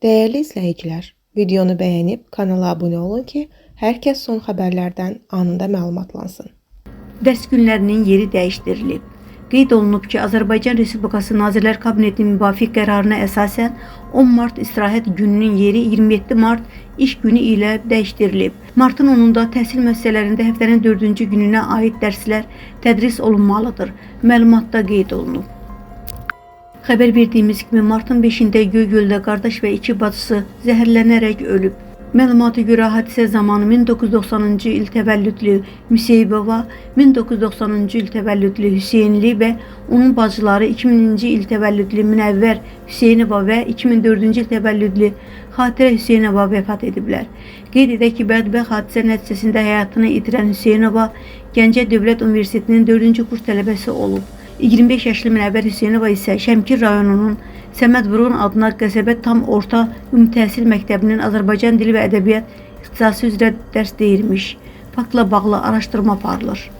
Dəyərli izləyicilər, videonu bəyənib kanala abunə olun ki, hər kəs son xəbərlərdən anında məlumatlansın. Dərs günlərinin yeri dəyişdirilib. Qeyd olunub ki, Azərbaycan Respublikası Nazirlər Kabinetinin müvafiq qərarına əsasən 10 mart istirahət gününün yeri 27 mart iş günü ilə dəyişdirilib. Martın 10-da təhsil müəssisələrində həftənin 4-cü gününə aid dərslər tədris olunmalıdır. Məlumatda qeyd olunub. Xəbər verdiyimiz kimi martın 5-də Göygöldə qardaş və iki bacısı zəhərlənərək ölüb. Məlumata görə hadisə zamanı 1990-cı il təvəllüdlü Müseybova, 1990-cı il təvəllüdlü Hüseynli və onun bacıları 2000-ci il təvəllüdlü Münəvvər Hüseynova və 2004-cü il təvəllüdlü Xatirə Hüseynova vəfat ediblər. Qeyd edək ki, bədbəxt hadisə nəticəsində həyatını itirən Hüseynova Gəncə Dövlət Universitetinin 4-cü kurs tələbəsi olub. 25 yaşlı Münəvvər Hüseynova isə Şəmkir rayonunun Səməd Vurğun adına qəsəbə tam orta ümumi təhsil məktəbinin Azərbaycan dili və ədəbiyyat ixtisası üzrə dərs deyirmiş. Faktla bağlı araşdırma aparılır.